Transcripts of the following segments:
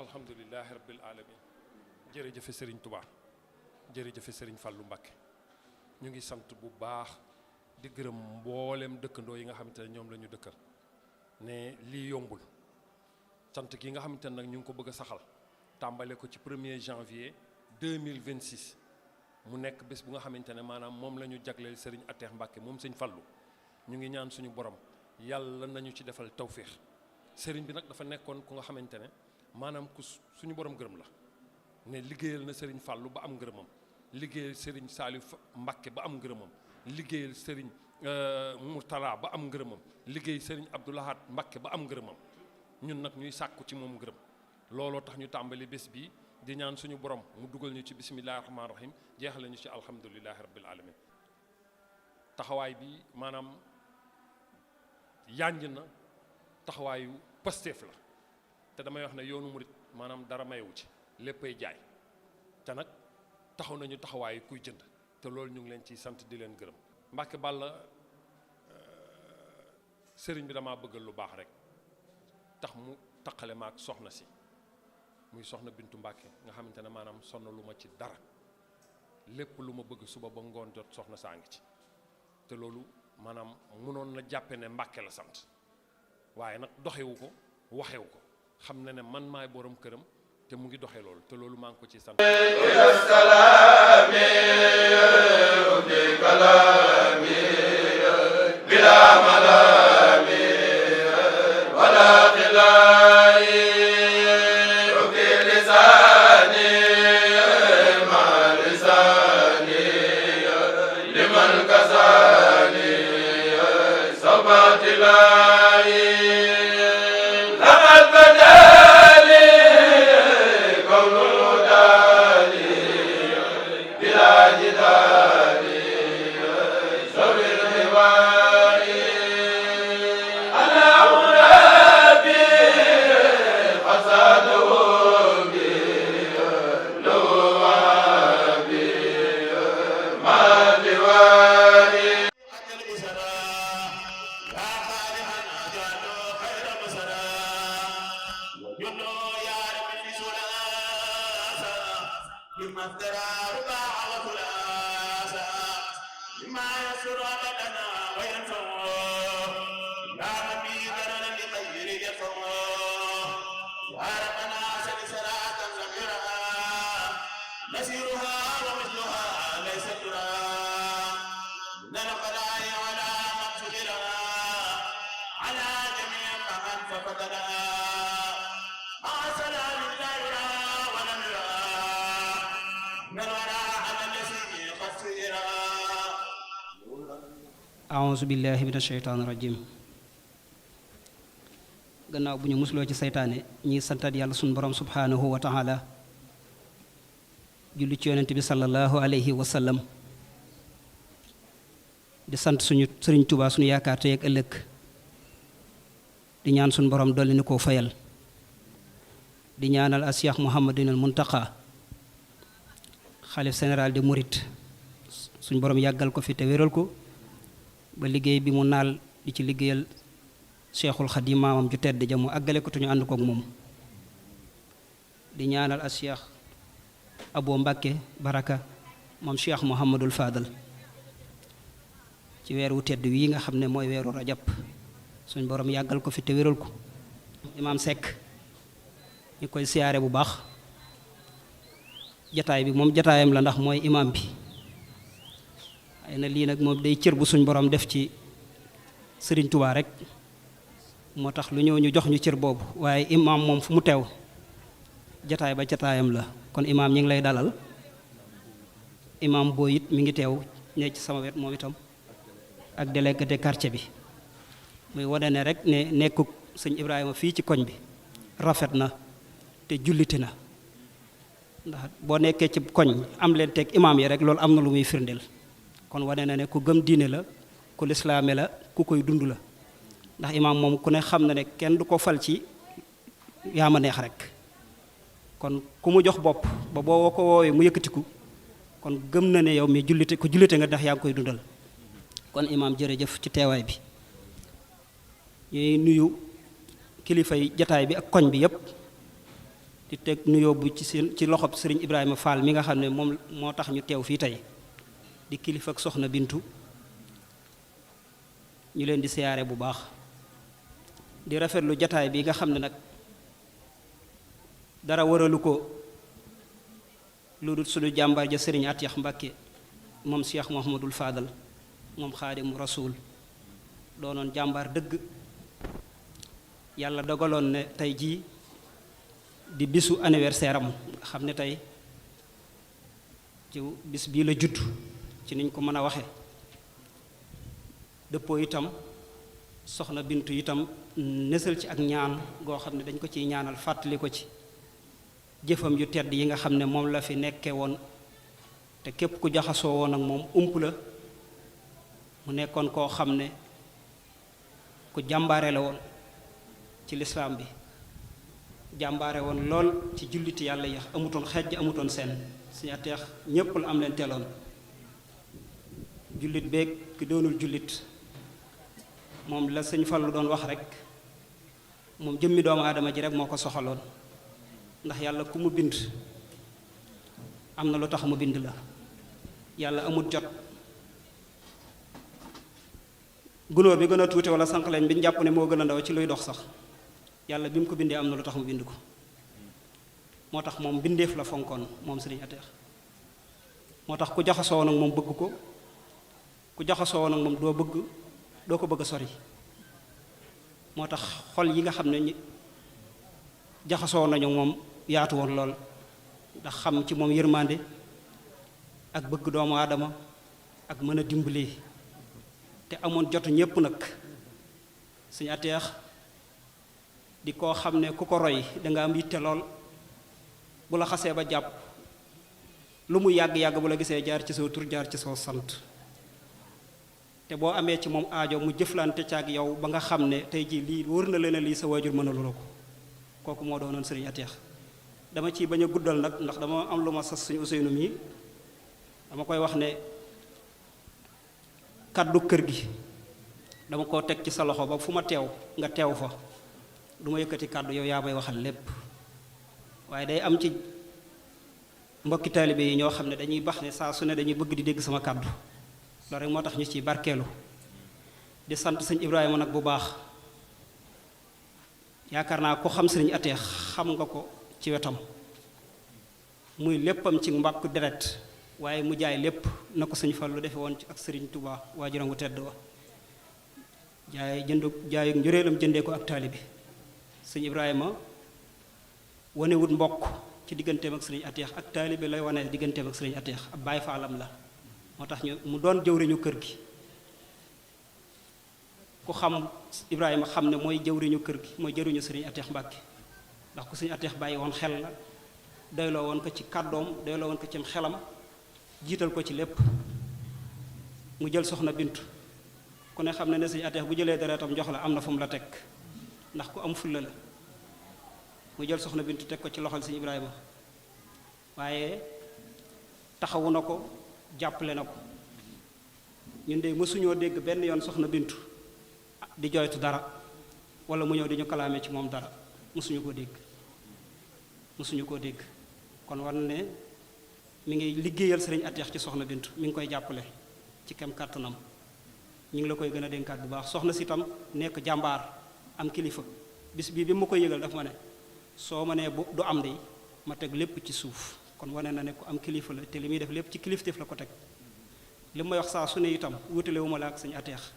alhamdulilahi rabbil alamin jërëjëfe sëriñ Touba jërëjëfe sëriñ Fallou Mbacké ñu ngi sant bu baax di gërëm mboolem dëkkandoo yi nga xamante ne ñoom la ñu dëkkal ne lii yombul sant gi nga xamante ne nag ñu ngi ko bëgg a saxal tàmbale ko ci 1er janvier 2026 mu nekk bés bu nga xamante ne maanaam moom la ñu jagleel sëriñ Ateex Mbacké moom sëñ Fallou ñu ngi ñaan suñu borom yàlla nañu ci defal tawféex sëriñ bi nag dafa nekkoon ku nga xamante ne maanaam ku suñu borom gërëm la ne liggéeyal na sëriñ Fallou ba am ngërëmam liggéeyal sëriñ Saliou Mbacké ba am ngërëmam liggéeyal sëriñ Mourtala ba am ngërëmam liggéey sëriñ Abdou Lahad Mbacké ba am ngërëmam ñun nag ñuy sàkku ci moom ngërëm looloo tax ñu tàmbali bés bi di ñaan suñu borom mu dugal ñu ci bismillahi rahmaani rahim jeexale ñu ci alhamdulilahi rabbil alamin taxawaay bi maanaam yànj na taxawaayu Pastef la te damay wax ne yoonu murit maanaam dara mayewu ci léppay jaay te nag taxaw nañu taxawaayu kuy jënd te loolu ñu ngi leen ciy sant di leen gërëm Mbacké Balla sëriñ bi damaa bëggal lu baax rek tax mu taqale ma ak soxna si muy soxna Bintu Mbacké nga xamante ne maanaam sonn lu ma ci dara lépp lu ma bëgg suba ba ngoon jot soxna saa ngi ci te loolu maanaam mënoon na jàppe ne Mbacké la sant waaye nag doxewu ko waxewu ko xam na ne man maay borom këram te mu ngi doxee loolu te loolu maa ngi ko ci sant aouzu billahi min asheytaani rajim gannaaw bu ñu musloo ci seytaane ñi santat yàlla suñu borom subhanahu wa taala julli ci yonent bi sallallahu alayhi wa sallam di sant suñu sëriñ Tuubaa suñu yaakaar tey ak ëllëg di ñaan suñu borom dolli ni koo fayal di ñaanal as Cheikh Mouhamadinal Muntaqa xalif général de Mouride suñu borom yàggal ko fi te wéral ko ba liggéey bi mu naal di ci liggéeyal Cheikhul Khadim maamam ju tedd ja mu àggale ko te ñu ànd kook moom di ñaanal as Cheikh Abo Mbacké Baraka moom Cheikh Mouhamadul Fadal ci weer wu tedd wii nga xam ne mooy weeru rajab suñ borom yàggal ko fi te wéral ko imaam Seck ñu koy siyaare bu baax jataay bi moom jataayam la ndax mooy imaam bi ay na lii nag moom day cër bu suñ borom def ci Sëriñ Tuubaa rek moo tax lu ñëw ñu jox ñu cër boobu waaye imaam moom fu mu teew jataay ba jataayam la kon imaam ñi ngi lay dalal imaam boo it mi ngi teew ne ci sama wet moom itam ak délégué de quartier bi muy wane ne rek ne nekkuk sëñ Ibrahima fii ci koñ bi rafet na te jullite na ndax boo nekkee ci koñ am leen teg imaam yi rek loolu am na lu muy firndeel kon wane na ne ku gëm diine la ku lislaame la ku koy dund la ndax imaam moom ku ne xam na ne kenn du ko fal ci yaa ma neex rek kon ku mu jox bopp ba boo ko woowee mu yëkkatiku kon gëm na ne yow mi jullite ku jullite nga ndax yaa ngi koy dundal kon imaam jërëjëf ci teewaay bi ñuy nuyu kilifay jataay bi ak koñ bi yépp di teg nuyoo bu ci loxob sëriñ Ibrahima Fall mi nga xam ne moom moo tax ñu teew fii tey di kilifa ak soxna Bintu ñu leen di siyaare bu baax di rafetlu jataay bi nga xam ne nag dara waralu ko lu dul suñu jàmbaar ja sëriñ Atiyax Mbàkke moom Cheikh Mouhamadul Fadal moom Xaadimu Rasuul doonoon jàmbaar dëgg yàlla dogaloon ne tey jii di bisu anniversaire am nga xam ne tey ci bis bii la judd ci niñ ko mën a waxe dëppoo itam soxna Bintu itam nësal ci ak ñaan goo xam ne dañ ko ciy ñaanal fàttali ko ci jëfam yu tedd yi nga xam ne moom la fi nekke woon te képp ku jaxasoo woon ak moom ump la mu nekkoon koo xam ne ku jàmbaare la woon ci lislaam bi jàmbaare woon lool ci julliti yàlla yi amutoon xejj amutoon seen Sëriñ Ateex ñépp la am leen teeloon jullit beeg ki doonul jullit moom la sëñ Fallu doon wax rek moom jëmmi doomu aadama ji rek moo ko soxaloon ndax yàlla ku mu bind am na lu tax mu bind la yàlla amut jot gunóor bi gën a tuuti wala sànq leen bi ñu jàpp ne moo gën a ndaw ci luy dox sax yàlla bi mu ko bindee am na lu tax mu bind ko moo tax moom bindeef la fonkoon moom Sëriñ Ateex moo tax ku jaxasoo nag moom bëgg ko ku jaxasoo nag moom doo ko bëgg a sori moo tax xol yi nga xam ne jaxasoo nañu moom yaatu woon lool ndax xam ci moom yërmande ak bëgg doomu aadama ak mën a dimbali te amoon jotu ñépp nag Sëriñ Ateex di koo xam ne ku ko roy danga am yitte lool bu la xasee ba jàpp lu mu yàgg-yàgg bu la gisee jaar ci saw tur jaar ci saw sant te boo amee ci moom aajo mu jëflante caag yow ba nga xam ne tey jii lii wër na leen lii sa waajur mënalu la ko kooku moo doonoon Sëriñ Ateex dama ci bañ a guddal nag ndax dama am lu ma sas suñu Ousseynou mii dama koy wax ne kàddu kër gi dama koo teg ci sa loxo ba fu ma teew nga teew fa du ma yëkkati kàddu yow yaa may waxal lépp waaye day am ci mbokki taalibe yi ñoo xam ne dañuy bax ne saa su ne dañuy bëgg di dégg sama kàddu loolu rek moo tax ñu ciy barkeelu di sant sëñ Ibrahima nag bu baax yaakaar naa ko xam Sëriñ Ateex xam nga ko ci wetam muy léppam ci mbàkku deret waaye mu jaay lépp na ko sëñ Fallu defe woon ci ak Sëriñ Tuubaa waajuram wu tedd wa jaayu njuréelam jëndee ko ak taalibe sëñ Ibrahima wanewut mbokk ci digganteem ak Sëriñ Ateex ak taalibe lay wane digganteem ak Sëriñ Ateex ab baay faalam la moo tax mu doon jëwriñu kër gi ku xam Ibrahima xam ne mooy jëwriñu kër gi mooy jëwriñu Sëriñ Ateex Mbàkke ndax ku Sëriñ Ateex bàyyi woon xel la doyloo woon ko ci kàddoom doyloo woon ko ci xelam jiital ko ci lépp mu jël soxna Bintu ku ne xam ne Sëriñ Ateex bu jëlee deretam jox la am na fu mu la teg ndax ku am fulla la mu jël soxna Bintu teg ko ci loxol Sëriñ Ibrahima waaye taxawu na ko jàppale na ko ñun de mësuñoo dégg benn yoon soxna Bintu di jooytu dara wala mu ñëw di ñu kalaame ci moom dara mësuñu koo dégg kon war ne mi ngi liggéeyal Sëriñ Ateex ci soxna Bintu mi ngi koy jàppale ci kem kàttanam ñu ngi la koy gën a dénkaat bu baax soxna si tam nekk jàmbaar am kilifa bis bii bi ma koy yëgal daf ma ne soo ma nee bu du am de ma teg lépp ci suuf kon wane na ne ku am kilifa la te li muy def lépp ci kilifteef la ko teg li may wax saa su ne itam wutale wu ma la ak Sëriñ Ateex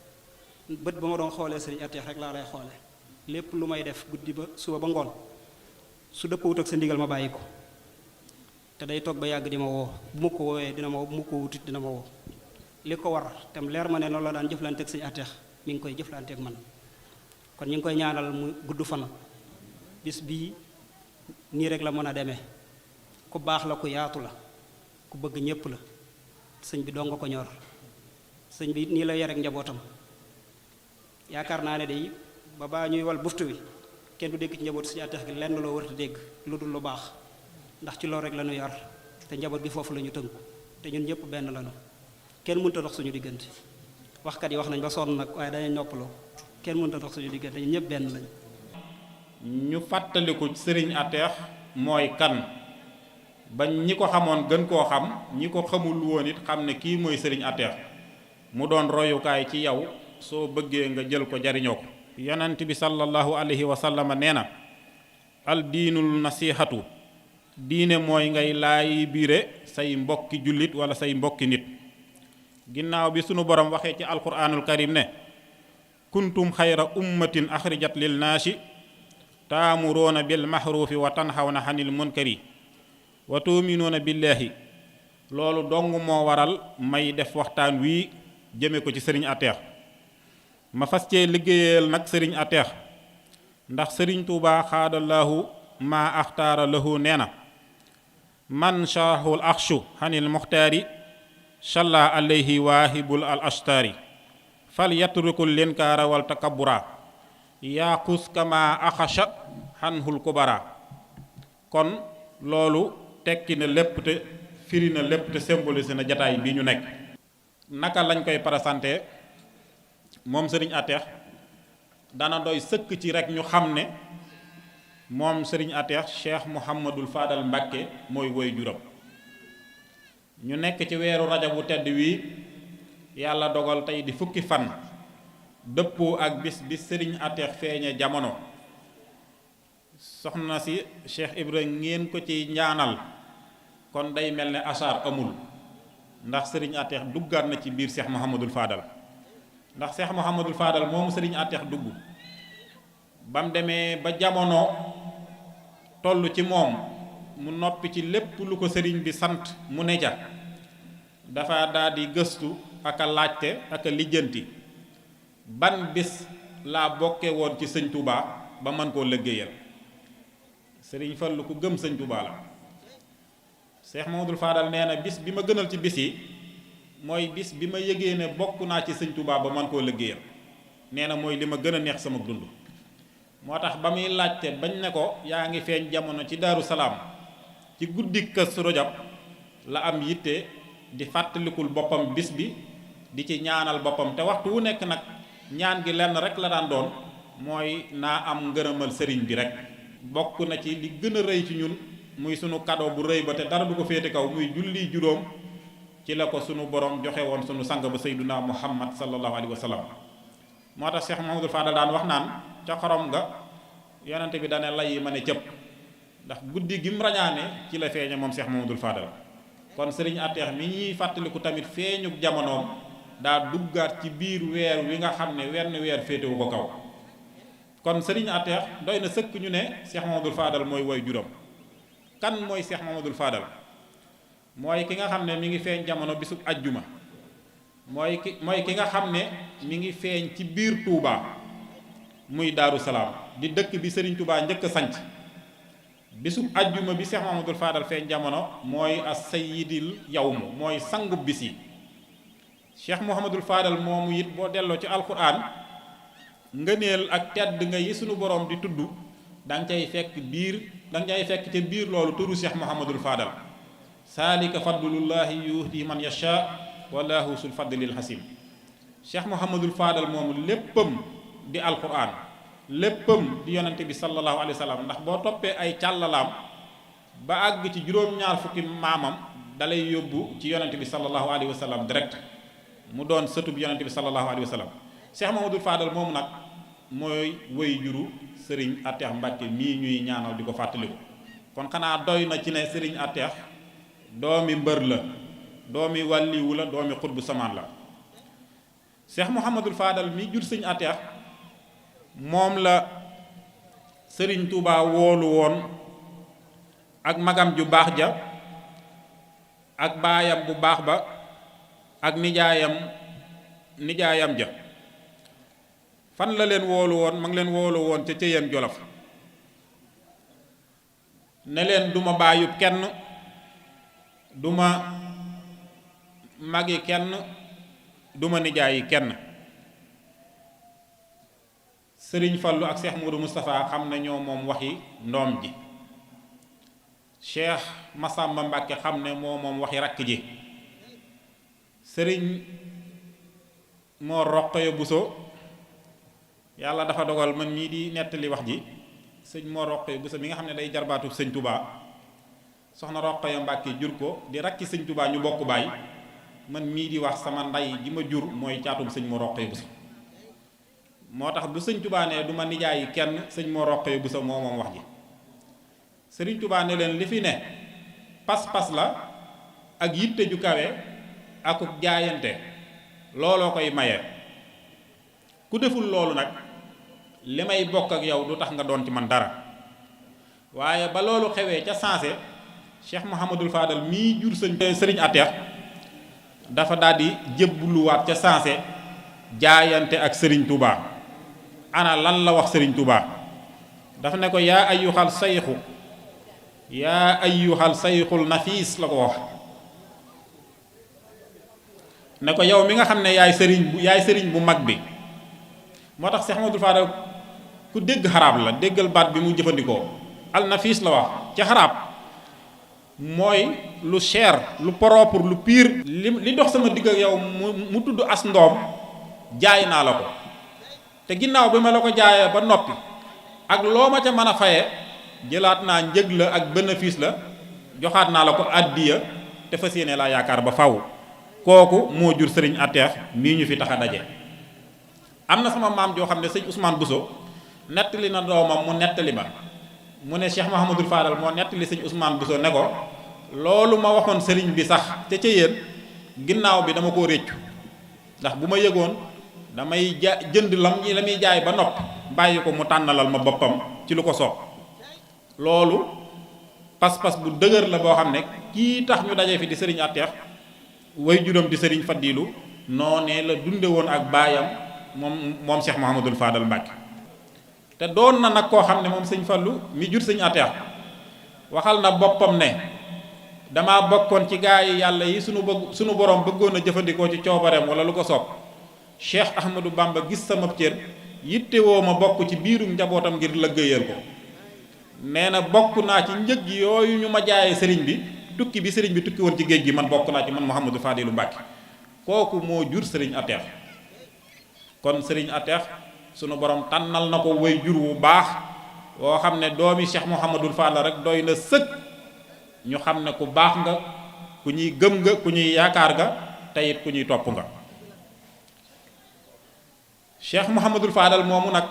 bët ba ma doon xoolee Sëriñ Ateex rek laa lay xoole lépp lu may def guddi ba suba ba ngoon su dëppawut ak sa ndigal ma bàyyi ko te day toog ba yàgg di ma woo bu ma ko woowee dina ma woo bu ma ko wutit dina ma woo li ko war tam leer ma ne loolu la daan jëflante ak Sëriñ Ateex mi ngi koy jëflante ak man kon ñu ngi koy ñaanal mu gudd fan bis bii nii rek la mën a demee ku baax la ku yaatu la ku bëgg ñépp la sëñ bi doo nga ko ñor sëñ bi nii la yare ak njabootam yaakaar naa ne day ba baa ñuy wal buftu bi kenn du dégg ci njaboot Sëriñ Ateex gi lenn loo war a dégg lu dul lu baax ndax ci loolu rek la ñu yar te njaboot gi foofu la ñu tënku te ñun ñëpp benn lañu kenn mënta dox suñu diggante waxkat yi wax nañ ba sonn nag waaye dañuy noppaloo kenn mënta dox suñu diggante ñun ñëpp benn lañ. ñu fàttaliku Sëriñ Ateex mooy kan ba ñi ko xamoon gën koo xam ñi ko xamul woon it xam ne kii mooy sëriñ Ateex mu doon royukaay ci yow soo bëggee nga jël ko jariñoo ko. yonent bi sallallahu alayhi wa sallam nee na al diinul nasihatu diine mooy ngay laayi biire say mbokki jullit wala say mbokki nit. ginnaaw bi sunu borom waxee ci alquranul karim ne kuntum xayra ummatin axrijat lil naasi taamuroona bil maxruufi wa tanxawna xanil munkari wa tuuminuuna billaahi loolu dong moo waral may def waxtaan wii jëme ko ci sëriñ Ateex ma fas cee liggéeyal nag sëriñ Ateex ndax sëriñ Tuubaa xaadallahu maa axtaara lahu nee na man shaahul axshu xanil muxtaari salla alayhi waahibul al ashtaari fal yatrukul linkaara wal takabbura yaaxus kama axasha xanhul kubara. kon loolu tekki na lépp te firi na lépp te symbolise na jataay bi ñu nekk. naka lañ koy présenté moom sëriñ Ateex dana doy sëkk ci rek ñu xam ne moom sëriñ Ateex Cheikh Mouhamadul Fadal Mbàkke mooy woy juram. ñu nekk ci weeru rajab bu tedd wii yàlla dogal tey di fukki fan dëppoo ak bis bi sëriñ Ateex feeñe jamono. soxna si Cheikh Ibrahima ngeen ko ci ñaanal kon day mel ne asaar amul ndax sëriñ Ateex duggaat na ci biir Cheikh Mouhamadul Fadal ndax Cheikh Mouhamadul Fadal moomu sëriñ Ateex dugg ba mu demee ba jamono toll ci moom mu noppi ci lépp lu ko sëriñ bi sant mu ne ca dafa daldi gëstu ak a laajte ak a lijjanti ban bis laa bokke woon ci sëñ Touba ba mën koo liggéeyal. sëriñ Fallu ku gëm sëñ Touba la. Cheikh Mouhamadul Fadal nee na bis bi ma gënal ci bis yi mooy bis bi ma yëgee ne bokk naa ci sëñ Touba ba mën koo liggéeyal nee na mooy li ma gën a neex sama dund. moo tax ba muy laajte bañ ne ko yaa ngi feeñ jamono ci Daaru Salaam ci guddi Kazu Rajab la am yitte di fàttalikul boppam bis bi di ci ñaanal boppam te waxtu wu nekk nag ñaan gi lenn rek la daan doon mooy naa am ngërëmal sëriñ bi rek. bokk na ci li gën a rëy ci ñun muy sunu cadeau bu rëy ba te dara du ko féete kaw muy julli juróom ci la ko sunu borom joxe woon sunu sang ba sayyiduna Muhammad sallallahu alayhi wa sallam. moo tax Cheikh Mouhamadul Fadal daan wax naan ca xorom nga yonente bi dane lay ma ne cëpp ndax guddi gi mu rañaane ci la feeñe moom Cheikh Mouhamadul Fadal. kon sëriñ Ateex mi ñuy fàttaliku tamit feeñu jamonoom daa duggaat ci biir weer wi nga xam ne wenn weer féetewu ko kaw. kon sëriñ Ateex doy na sëkk ñu ne Cheikh Mouhamadul Fadal mooy woy juróom. kan mooy Cheikh Mouhamadul Fadal mooy ki nga xam ne mi ngi feeñ jamono bisub ajjuma mooy ki nga xam ne mi ngi feeñ ci biir Touba muy Daaru Salaam di dëkk bi sëriñ Touba njëkk a sanc bisub ajjuma bi Cheikh Mouhamadul Fadal feeñ jamono mooy as-sayyidil yawmu mooy sangub bis yi. Cheikh Mouhamadul Fadal moomu it boo delloo ci alquran ngëneel ak tedd nga yi sunu borom di tudd da nga cay fekk ca biir loolu turu Cheikh Mouhamadul Fadal saalika fadlullahi yuhdi man yasha wallahu sul fadlil hasim. Cheikh Mouhamadul Fadal moomu léppam di alquran léppam di yonente bi sallallahu alayhi wa sallam ndax boo toppee ay càllalaam ba àgg ci juróom-ñaar fukki maamam dalay yóbbu ci yonente bi sallallahu alayhi wa sallam direct mu doon sëtub yonente bi sallallahu alayhi wa sallam. Cheikh Mouhamadul Fadal moomu nag mooy wéy juru sëriñ Ateex Mbàkke mii ñuy ñaanal di ko fàttaliku. kon xanaa doy na ci ne sëriñ Ateex doomi mbër la doomi wàlliwu la doomi xutbu samaan la. Cheikh Mouhamadul Fadal mii jur sëriñ Ateex moom la sëriñ Touba woolu woon ak magam ju baax ja ak baayam bu baax ba ak nijaayam ja. fan la leen woolu woon ma ngi leen woolu woon ca Ceyeen Jolof ne leen duma bàyyub kenn duma magi kenn duma nijaayi kenn. Sëriñ Fallu ak Cheikh Modou Moustapha xam ne ñoo moom waxi ndoom ji. Cheikh Massamba Mbàkke xam ne moo moom waxi rakk ji. Sëriñ Mor Roqaya Buso yàlla dafa dogal man mii di nettali wax ji sëñ Mor Roqaya Bousso mi nga xam ne day jarbaatu sëñ Touba soxna Roqaya Mbàkke jur ko di rakki sëñ Touba ñu bokk baay man mii di wax sama nday ji ma jur mooy caatum sëñ Mor Roqaya Bousso moo tax bu sëñ Touba ne du ma nijaayi kenn sëñ Mor Roqaya Bousso moo moom wax ji sëriñ Touba ne leen li fi ne pas-pas la ak yitte ju kawe ak jaayante looloo koy maye ku deful loolu nag li may bokk ak yow du tax nga doon ci man dara waaye ba loolu xewee ca sansé Cheikh Mouhamadul Fadal mii jur sëriñ Ateex dafa daal di jébbuluwaat ca sansé jaayante ak sëriñ Touba ana lan la wax sëriñ Touba dafa ne ko yaa ayyuhal sayxul nafiis la ko wax ne ko yow mi nga xam ne yaay sëriñ bu mag bi moo tax Cheikh Mouhamadul Fadal ku dégg xaraab la déggal baat bi mu jëfandikoo al nafis la wax ci xaraab mooy lu cher lu propre lu pire li dox sama digg ak yow mu tudd as ndoom jaay naa la ko te ginnaaw bi ma la ko jaayee ba noppi ak loo ma ca mën a faye jëlaat naa njëg la ak bénéfice la joxaat naa la ko àddiya te fas yéene laa yaakaar ba faw kooku moo jur sëriñ Ateex mii ñu fi tax a daje am na sama maam joo xam ne sëñ Ousmane Bousso nettali na doomam mu nettali ba mu ne Cheikh Mouhamadul Fadal moo nettali sëñ Ousmane Bousso ne ko loolu ma waxoon sëriñ bi sax te ca yéen ginnaaw bi dama koo réccu ndax bu ma yëgoon damay jënd la muy jaay ba nopp bàyyi ko mu tànnalal ma boppam ci lu ko soob loolu pas-pas bu dëgër la boo xam ne kii tax ñu daje fi di sëriñ Ateex way juróom di sëriñ Fadilu noonee la dunde woon ak baayam moom Cheikh Mouhamadul Fadal Mbàkke te doon na nag koo xam ne moom sëñ Fallu mi jur sëñ Ateex waxal na boppam ne dama bokkoon ci gaa yi yàlla yi sunu borom bëggoon a jëfandikoo ci coobareem wala lu ko soob Cheikh Ahmadou Bamba gis sama cër yittewoo ma bokk ci biirum njabootam ngir lëggéeyal ko nee na bokk naa ci njëg yooyu ñu ma jaayee sëriñ bi tukki bi sëriñ bi tukki woon ci géej gi man bokk naa ci man Mouhamadou Fadilu Mbàkke kooku moo jur sëriñ Ateex kon sëriñ Ateex sunu borom tànnal na ko way jur wu baax woo xam ne doomi Cheikh Mouhamadul Fadal rek doy na sëkk ñu xam ne ku baax nga ku ñuy gëm nga ku ñuy yaakaar nga te it ku ñuy topp nga Cheikh Mouhamadul Fadal moomu nag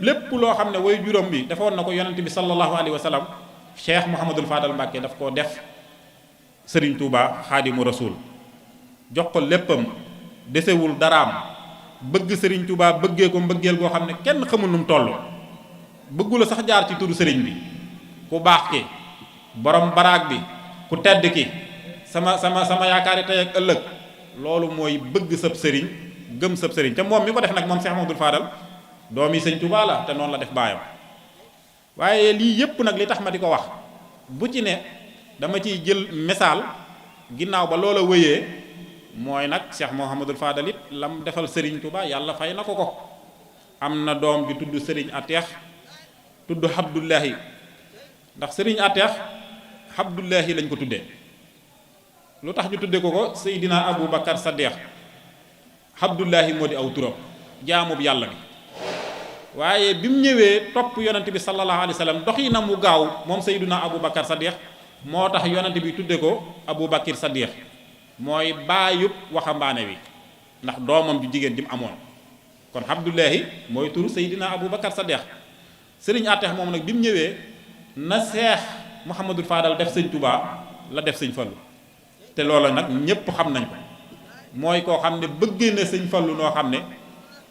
lépp loo xam ne way juróom bi defoon na ko yonent bi sallallahu alayhi wa sallam Cheikh Mouhamadul Fadal Mbàkke daf koo def Sëriñ Tuuba Xaadimu Rasuul jox ko léppam desewul daraam bëgg sëriñ Touba bëggee ko mbëggeel goo xam ne kenn xamul nu mu toll bëggula sax jaar ci turu sëriñ bi ku baax ki borom baraag bi ku tedd ki sama yaakaari tey ak ëllëg loolu mooy bëgg sab sëriñ gëm sab sëriñ te moom mi ko def nag moom Cheikh Mouhamadoul Fadal doomi sëñ Touba la te noonu la def baayam waaye lii yépp nag li tax ma di ko wax bu ci ne dama ciy jël misaal ginnaaw ba loola wéyee mooy nag Cheikh Mouhamadoul Fadal it lam defal Serigne Touba yàlla fay na ko ko am na doom ju tudd Serigne Ateex tudd Abdullahi ndax Serigne Ateex Abdullahi lañ ko tuddee lu tax ñu tuddee ko Seydina Aboubacar Saddeex Abdullahi moo di aw turam jaamub yàlla bi waaye bi mu ñëwee topp yonent bi sallallahu alayhi wa sallam doxi na mu gaaw moom Seydina Aboubacar Saddeex moo tax yonent bi tudde ko Aboubacar Saddeex mooy baayub waxambaane wi ndax doomam ju jigéen ji mu amoon kon Abdullahi mooy turu Seydina Aboubacar Saddeex Serigne Ateex moom nag bi mu ñëwee na Cheikh Mouhamadoul Fadal def sëñ Touba la def sëñ Fallu te loola nag ñépp xam nañ ko mooy koo xam ne bëggee na sëñ Fallu noo xam ne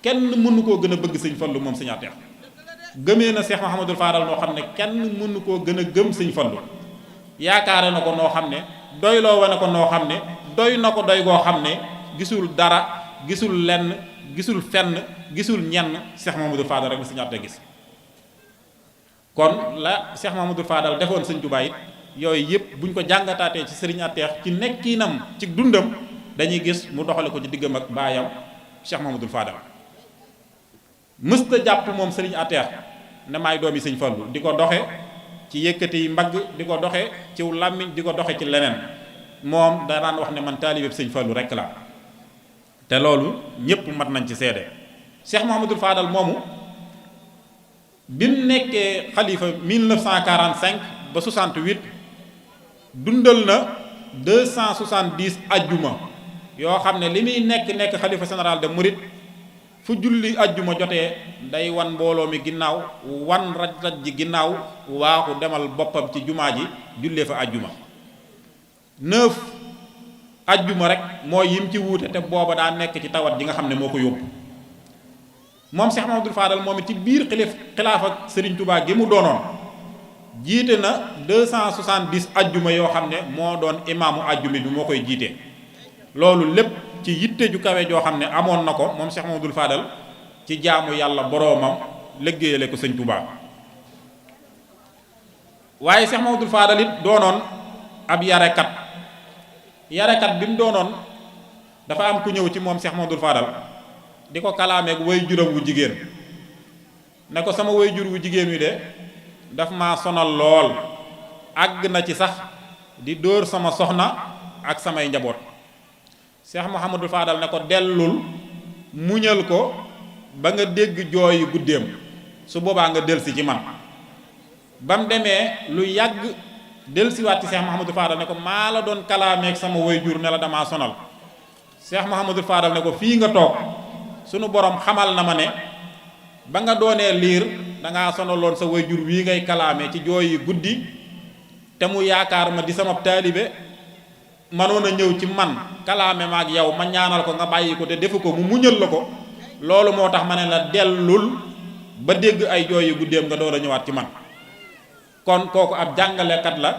kenn mënu koo gën a bëgg sëñ Fallu moom sëñ Ateex gëmee na Cheikh Mouhamadoul Fadal noo xam ne kenn mënu koo gën a gëm sëñ Fallu yaakaare na ko noo xam ne doyloo wane ko noo xam ne doy na ko doy goo xam ne gisul dara gisul lenn gisul fenn gisul ñenn Cheikh Mouhamadoul Fadal rek la sëñ Ateex gis kon la Cheikh Mouhamadoul Fadal defoon sëñ Touba it yooyu yëpp buñ ko jàngataatee ci Serigne Ateex ci nekkinam ci dundam dañuy gis mu doxale ko ci diggam ak baayam Cheikh Mouhamadoul Fadal mësta jàpp moom Serigne Ateex ne maay doomi sëñ Fallu di ko doxe ci yëkkati mbagg di ko doxe ci làmmiñ di ko doxe ci leneen moom danaan wax ne man taalibeeb sëñ Fallu rekk la te loolu ñépp mat nañ ci seede Cheikh Mouhamadoul Fadal moomu bi mu nekkee xalifa 1945 ba 68 dundal na 270 ajjuma yoo xam ne li muy nekk xalifa général de Mouride fu julli ajjuma jotee day wan mbooloo mi ginnaaw wan raj ji ginnaaw waaxu demal boppam ci jumaa ji jullee fa ajjuma 9 ajjuma rek mooy yim ci wuute te booba daa nekk ci tawat ji nga xam ne moo ko yóbbu moom Cheikh Mamadou Fadal moom it ci biir xilaafa Serigne Touba gi mu doonoon jiite na 270 ajjuma yoo xam ne moo doon imaamu ajjuma bi moo koy jiite loolu lépp ci yitte ju kawe joo xam ne amoon na ko moom Cheikh Mamadou Fadal ci jaamu yàlla boroomam liggéeyale ko Sëñ Touba waaye Cheikh Mamadou Fadal it doonoon ab yarekat bi mu doonoon dafa am ku ñëw ci moom Cheikh Mamadou Fadal di ko kalaameeg way juram wu jigéen ne ko sama way jur wu jigéen wi de daf ma sonal lool àgg na ci sax di dóor sama soxna ak samay njaboot Cheikh Mouhamadou Fadal ne ko dellul muñal ko ba nga dégg jooyi guddeem su boobaa nga delsi ci man ba mu demee lu yàgg delsiwaat ci Cheikh Mouhamadou Fadal ne ko maa la doon kalaameeg sama way jur ne la damaa sonal Cheikh Mouhamadou Fadal ne ko fii nga toog sunu borom xamal na ma ne ba nga doonee liir dangaa sonaloon sa wayjur wii ngay kalaame ci jooyi guddi te mu yaakaar ma di sama taalibe manoon a ñëw ci man kalaame ma ak yow ma ñaanal ko nga bàyyi ko te defu ko mu muñal la ko loolu moo tax ma ne la dellul ba dégg ay jooyi guddeem nga door a ñëwaat ci man kon kooku ab jàngalekat la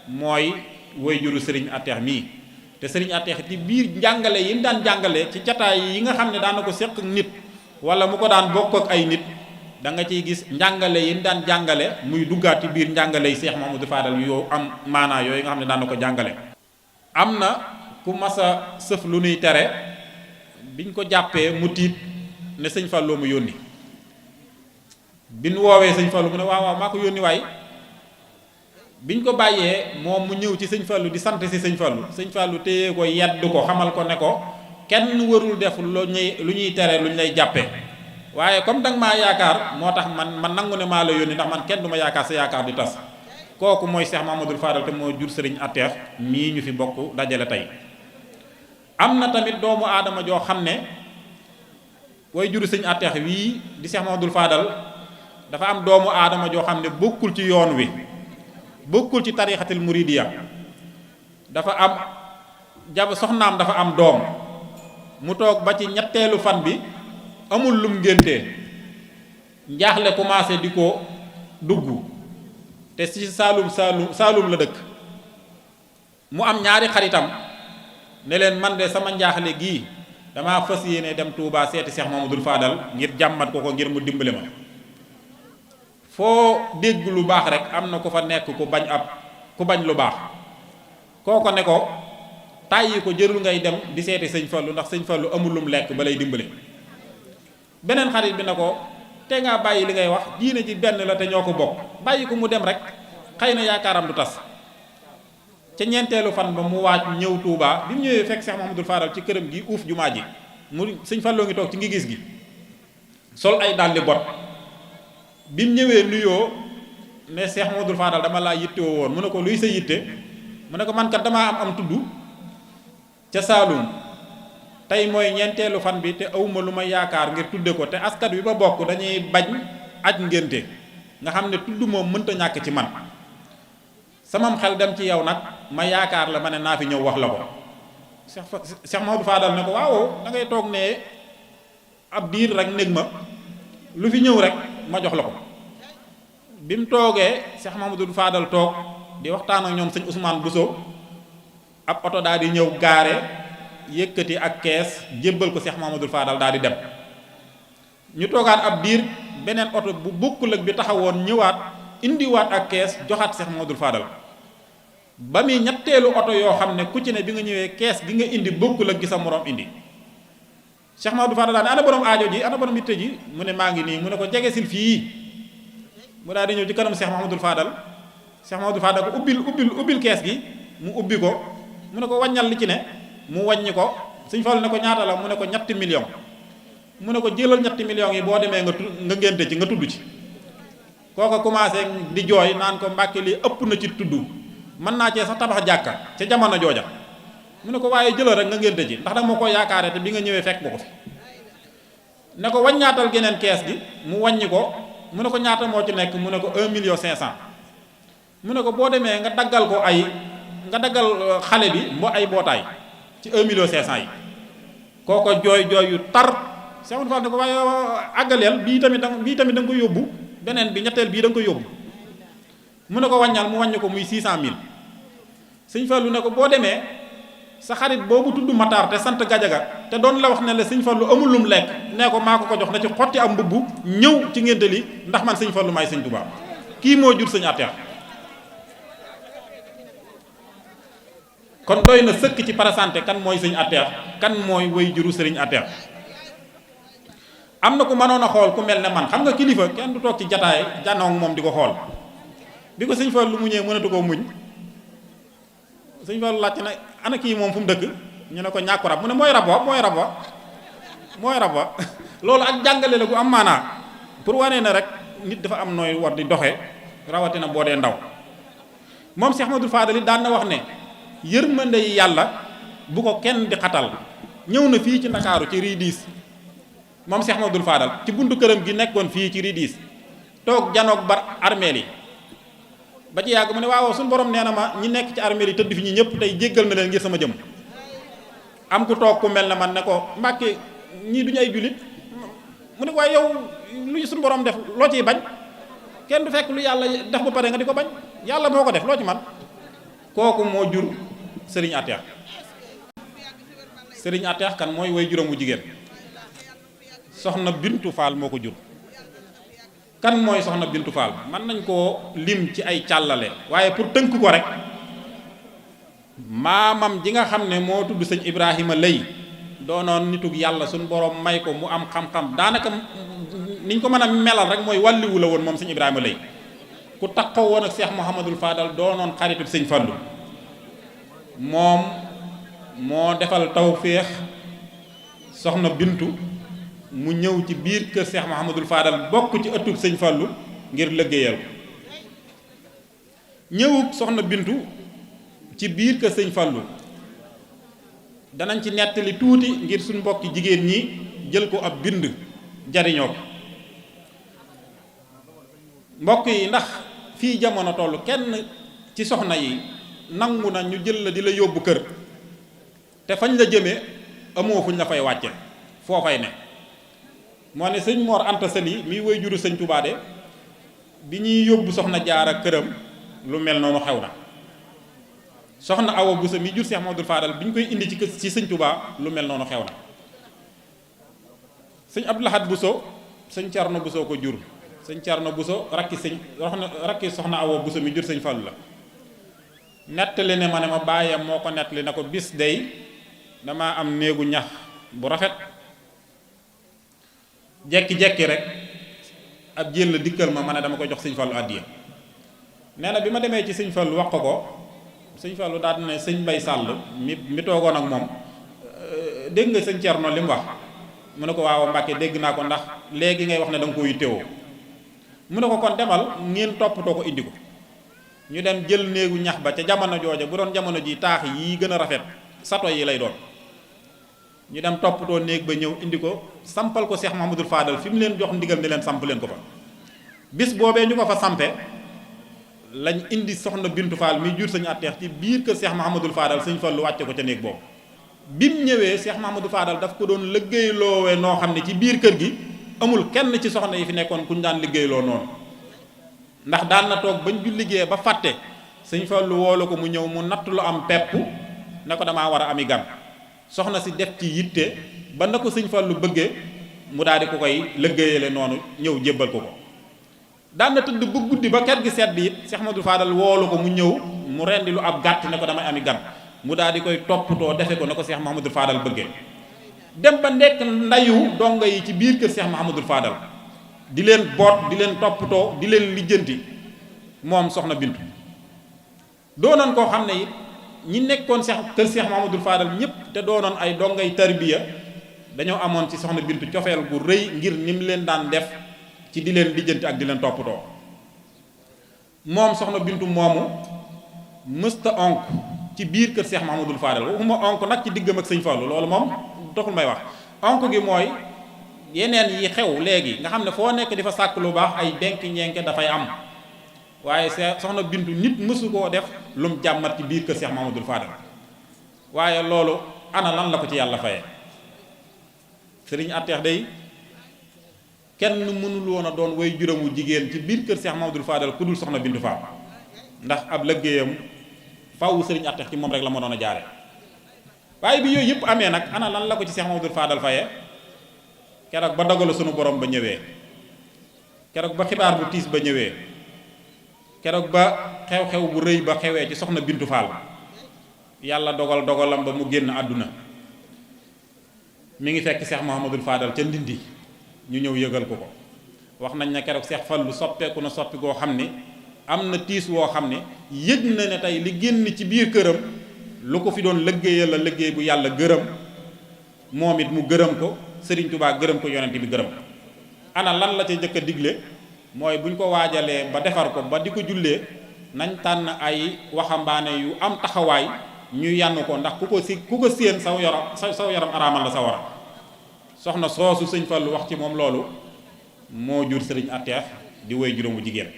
mooy wayjuru Serigne Ateex mii te Serigne Ateex ci biir njàngale yi mu daan jàngale ci jataay yi nga xam ne daan na ko séq nit wala mu ko daan bokk ak ay nit da nga ciy gis njàngale yi mu daan jàngale muy duggaat ci biir njàngale yi Cheikh Mamadou Fadal yoo am maanaa yooyu nga xam ne daan na ko jàngale. am na ku mas a sëf lu nuy tere biñ ko jàppee mu tiit ne sëñ Fallou mu yónni biñ woowee sëñ Fallou mu ne waaw maa ko yónni waay. biñ ko bàyyee moom mu ñëw ci sëñ Fallou di sant si sëñ Fallou téye ko yedd ko xamal ko ne ko kenn warul def lu ñuy tere lu ñu lay jàppee waaye comme danga maa yaakaar moo tax man nangu ne maa la yónni ndax man kenn du ma yaakaar sa yaakaar di tas kooku mooy Cheikh Mamadou Fadal te moo jur Serigne Ateex mii ñu fi bokk dajale tey. am na tamit doomu aadama joo xam ne way juru sëñ Ateex wii di Cheikh Mamadou Fadal dafa am doomu aadama joo xam ne bokkul ci yoon wi. bokkul ci tarixatil muridiya dafa am soxnaam dafa am doom mu toog ba ci ñetteelu fan bi amul lum ngéntee njaaxle commencé di ko dugg te ci saalum la dëkk mu am ñaari xaritam ne leen man de sama njaaxle gii damaa fas yéene dem Touba seeti Cheikh Mamadou Fadal ngir jàmmat ko ngir mu dimbale ma foo dégg lu baax rek am na ku fa nekk ku bañ lu baax kooko ne ko tàyyi ko jërul ngay dem di seeti sëñ Fallu ndax sëñ Fallu amul lum lekk ba lay dimbale beneen xarit bi ne ko te ngaa bàyyi li ngay wax diine ji benn la te ñoo ko bokk bàyyi ko mu dem rek xëy na yaakaaram du tas ca ñeenteelu fan ba mu waaj ñëw Touba bi mu ñëwee fekk Cheikh Mahamadou Fadal ci këram gi uuf jumaa ji mu sëñ Falloo ngi toog ci ngi gis gi sol ay dàlli bot bi mu ñëwee nuyoo ne Cheikh Mamadou Fadal dama laa yittewoo woon mu ne ko luy sa yitte mu ne ko man kat damaa am tudd ca Saalum tey mooy ñeenteelu fan bi te awma lu ma yaakaar ngir tudde ko te askat wi ba bokk dañuy bañ aj ngénte nga xam ne tudd moom mënta ñàkk ci man samam xel dem ci yow nag ma yaakaar la ma ne naa fi ñëw wax la ko Cheikh Mamadou Fadal ne ko waaw da ngay toog ne ab diir rek néeg ma lu fi ñëw rek ma jox la ko bi mu toogee Cheikh Mamadou Fadal toog di waxtaan ak ñoom sëñ Ousmane Bousso ab oto daal di ñëw gaare yëkkati ak kees jébbal ko Cheikh Mamadou Fadal daal di dem ñu toogaat ab diir beneen oto bu bokkul ak bi taxawoon ñëwaat indiwaat ak kees joxaat Cheikh Mamadou Fadal ba muy ñetteelu oto yoo xam ne ku ci ne bi nga ñëwee kees gi nga indi bokkul ak gi sa moroom indi Cheikh Mamadou Fadal daal ne ana borom aajo ji ana borom yitte ji mu ne maa ngi nii mu ne ko jege sil fii mu daal di ñëw ci kanam Cheikh Mamadou Fadal Cheikh Mamadou Fadal ko ubbil kees gi mu ubbi ko mu ne ko wàññal li ci ne mu wàññi ko Sëñ Fallu ne ko ñaata la mu ne ko ñetti million mu ne ko jëlal ñetti millions yi boo demee nga ngénte ci nga tudd ci kooko commencé di jooy naan ko Mbàkke lii ëpp na ci tudd mën naa cee sax tabax jàkka ca jamono jooja. mu ne ko waaye jëlal rek nga ngénte ji ndax danga ma ko yaakaare te bi nga ñëwee fekk nga ko fi ne ko waññaatal geneen kees gi mu wàññi ko mu ne ko ñaata moo ci nekk mu ne ko 1,500,000 mu ne ko boo demee nga daggal xale bi ay mbootaay ci 1,500,000 yi kooko jooy yu tar Cheikh Fall ne ko waaye àggaleel bii tamit da nga ko yóbbu beneen bi ñetteel bii da nga ko yóbbu mu ne ko wàññal mu wàññi ko muy 600,000 sëñ Fallu ne ko boo demee sa xarit boobu tudd Matar te sant Gajaga te doon la wax ne la sëñ Fallu amul lum lekk nee ko maa ko jox na ci xotti am mbubb ñëw ci ngénte li ndax man sëñ Fallu maay sëñ Tuubaa kii moo jur sëñ Ateex kon doy na sëkk ci parasanté kan mooy sëñ Ateex kan mooy way juru sëriñ Ateex am na ku mënoon a xool ku mel ne man xam nga kilifa kenn du toog ci jataay janoog moom di ko xool bi ko sëñ Fallu mu ñëwee mënatu koo muñ sëñ Fallu laajte na ana kii moom fu mu dëkk ñu ne ko ñàkku rab mu ne mooy rab wa loolu ak jàngale la gu am maanaa pour wane na rek nit dafa am nooy war di doxe rawatina boo dee ndaw moom Cheikh Ahmadou Fadal daan na wax ne yërmande yi yàlla bu ko kenn di xatal ñëw na fii ci Ndakaaru ci Ridis moom Cheikh Ahmadou Fadal ci buntu këram gi nekkoon fii ci Ridis toog janoog bar armeel yi ba ci yàgg mu ne waaw suñu borom nee na ma ñi nekk ci armée yi tëdd fi ñi ñëpp tey jéggal na leen ngir sama jëm am ku toog ku mel ne man ne ko Mbàkke ñii duñu ay jullit mu ne ko waaye yow lu suñu borom def loo ciy bañ kenn du fekk lu yàlla def ba pare nga di ko bañ yàlla moo ko def loo ci man kooku moo jur Sëriñ Ateex Sëriñ Ateex kan mooy way juróom wu jigéen soxna Bintu Faal moo ko jur kan mooy soxna Bintu Fall mën nañ koo lim ci ay càllale waaye pour tënk ko rek maamam ji nga xam ne moo tudd sëñ Ibrahima Lay doonoon nitug yàlla suñ borom may ko mu am xam-xam daanaka niñ ko mën a melal rek mooy wàlliwu la woon moom sëñ Ibrahima Lay ku taxaw woon ak Cheikh Mouhamadul Fadal doonoon xaritub sëñ Fallu moom moo defal tawféex soxna Bintu mu ñëw ci biir kër Cheikh Mouhamadul Fadal bokk ci ëttub sëñ Fallu ngir liggéeyal ko ñëwug soxna Bintu ci biir kër sëñ Fallu danañ ci nettali tuuti ngir suñ mbokki jigéen ñi jël ko ab bind jariñoo ko mbokk yi ndax fii jamono toll kenn ci soxna yi nangu na ñu jël la di la yóbbu kër te fañ la jëmee amoo fuñ la fay wàcce foo fay ne moo ne sëñ Mor Anta Sali mi woy juru sëñ Touba de bi ñuy yóbbu soxna Jaara këram lu mel noonu xew na soxna Awa Bousso mi jur Cheikh Mamadou Fadal bi ñu koy indi ci sëñ Touba lu mel noonu xew na sëñ Abdou Lahad Bousso sëñ Thierno Bousso ko jur sëñ Thierno Bousso rakki soxna Awa Bousso mi jur sëñ Fallu la nettali ne ma bàyyam moo ko nettali na ko bis day dama am néegu ñax bu rafet jekki-jekki rek ab jël la dikkal ma ne dama koy jox sëñ Fallu àddiya nee na bi ma demee ci sëñ Fallu wax ko sëñ Fallu daal ne sëñ Mbay Sàll mi toogoon ak moom dégg nga sëñ Cerno li mu wax mu ne ko waaw Mbàkke dégg naa ko ndax léegi ngay wax ne da nga ko yittewoo mu ne ko kon demal ngeen toppatoo ko indi ko ñu dem jël néegu ñax ba ca jamono jooja bu doon jamono ji taax yi gën a rafet sato yi lay doon ñu dem toppatoo néeg ba ñëw indi ko sampal ko Cheikh Mouhamadul Fadal fi mu leen jox ndigal ne leen samp leen ko fa bis boobee ñu ko fa sampe lañ indi soxna Bintu Fall mi jur sëñ Ateex ci biir kër Cheikh Mouhamadul Fadal sëñ Fallu wàcce ko ca néeg boobu bi mu ñëwee Cheikh Mouhamadul Fadal daf ko doon liggéeyloowe noo xam ne ci biir kër gi amul kenn ci soxna yi fi nekkoon ku ñu daan liggéeyloo noonu ndax daan na toog bañ ju liggéey ba fàtte sëñ Fallu woolu ko mu ñëw mu natt lu am pepp ne ko damaa war a ami gan soxna si def ci yitte ba na ko sëñ Fallu bëggee mu daal di ko koy liggéeyale noonu ñëw jébbal ko ko daan na tëdd ba guddi ba kër gi sedd it Cheikh Ahmadou Fadal woolu ko mu ñëw mu rendi lu ab gàtt ne ko damay ami gan mu daal di koy toppatoo defe ko ne ko Cheikh Mouhamadou Fadal bëggee dem ba nekk ndayu dongo yi ci biir kër Cheikh Mouhamadou Fadal di leen boot di leen toppatoo di leen lijjanti moom soxna Bintu doonoon koo xam ne it ñi nekkoon kër Cheikh Mouhamadou Fadal ñëpp te doonoon ay dongay tarbiya dañoo amoon ci soxna Bintu cofeel gu rëy ngir ni mu leen daan def ci di leen lijjanti ak di leen toppatoo moom soxna Bintu moomu mësta onk ci biir kër Cheikh Mouhamadoul Fadal waxuma onk nag ci diggam ak sëñ Fallu loolu moom taxul may wax onk gi mooy yeneen yi xew léegi nga xam ne foo nekk di fa sàkk lu baax ay denk ñenke dafay am waaye soxna Bintu nit mësu koo def lum jàmmat ci biir kër Cheikh Mouhamadoul Fadal waaye loolu ana lan la ko ci yàlla faye sëriñ Atteex day kenn mënul woon a doon way juróomu jigéen ci biir kër Cheikh Mouhamadoul Fadal ku dul soxna Bintu Fall ndax ab liggéeyam faw sëriñ Atteex ci moom rek la ma doon a jaare waaye bi yooyu yëpp amee nag ana lan la ko ci Cheikh Mouhamadoul Fadal faye keroog ba dogalu sunu borom ba ñëwee keroog ba xibaar bu tiis ba ñëwee keroog ba xew-xew bu rëy ba xewee ci soxna Bintu Fall yàlla dogalam ba mu génn àdduna mi ngi fekk Cheikh Mouhamadoul Fadal ca Ndindi ñu ñëw yëgal ko wax nañ ne keroog Cheikh Fallu soppeeku na soppi goo xam ne am na tiis woo xam ne yëg na ne tey li génn ci biir këram lu ko fi doon liggéeyal la liggéey bu yàlla gërëm moom it mu gërëm ko Sëriñ Tubaa gërëm ko yonent bi gërëm ana lan la ca njëkk a digle mooy buñ ko waajalee ba defar ko ba di ko jullee nañ tànn ay waxambaane yu am taxawaay ñu yann ko ndax ku ko séen saw yaram araamal la sa war a soxna soosu sëñ Fallu wax ci moom loolu moo jur sëriñ Atteex di woy juróomu jigéen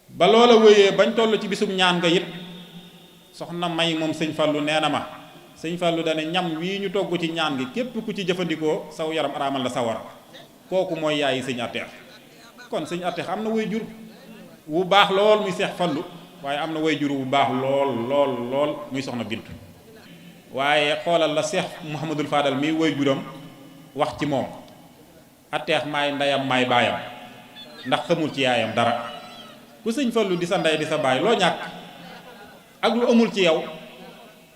ba loola wéyee bañ toll ci bisum ñaan nga it soxna May moom sëñ Fallu nee na ma sëñ Fallu dane ñam wii ñu togg ci ñaan gi képp ku ci jëfandikoo saw yaram araamal la sa war a kooku mooy yaayi sëñ Atteex kon sëñ Atteex am na way jur wu baax lool muy Seex Fallu waaye am na way jur wu baax lool muy soxna Bintu waaye xoolal la Cheikh Mouhamadoul Fadal mi way juram wax ci moom Atteex maay ndeyam maay baayam ndax xamul ci yaayam dara ku sëñ Fallu di sa ndey di sa baay loo ñàkk ak lu amul ci yow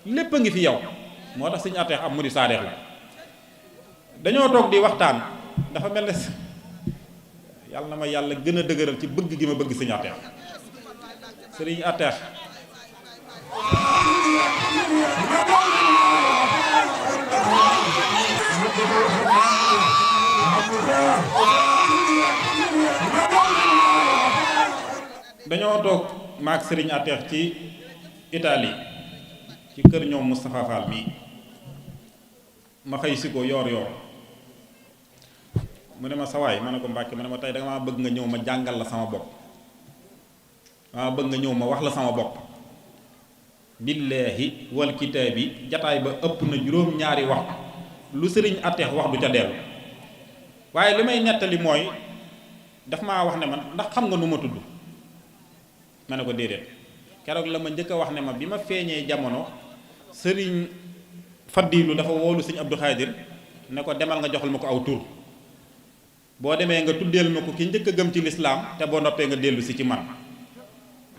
lépp a ngi fi yow moo tax sëñ Atteex am mu di saadeex la dañoo toog di waxtaan dafa mel ne yàlla na ma yàlla gën a dëgëral ci bëgg gi ma bëgg sëñ Atteex sëriñ Atteex dañoo toog maak sëriñ Atteex ci Italie ci kër ñoom Moustapha Fall mii ma xëy si ko yoor mu ne ma sawaay ma ne ko Mbàkke ma ne ma tey danga maa bëgg nga ñëw ma jàngal la sama bopp maa bëgg nga ñëw ma wax la sama bopp billaahi wal kitaabi jataay ba ëpp na juróom-ñaari waxtu lu sëriñ Atteex wax du ca dellu waaye li may nettali mooy daf maa wax ne man ndax xam nga nu ma tudd ma ne ko déedéet keroog la ma njëkk a wax ne ma bi ma feeñee jamono sëriñ Fadilu dafa woolu sëriñ Abdou Khadir ne ko demal nga joxal ma ko aw tur boo demee nga tuddeel ma ko ki njëkk a gëm ci lislaam te boo noppee nga dellu si ci man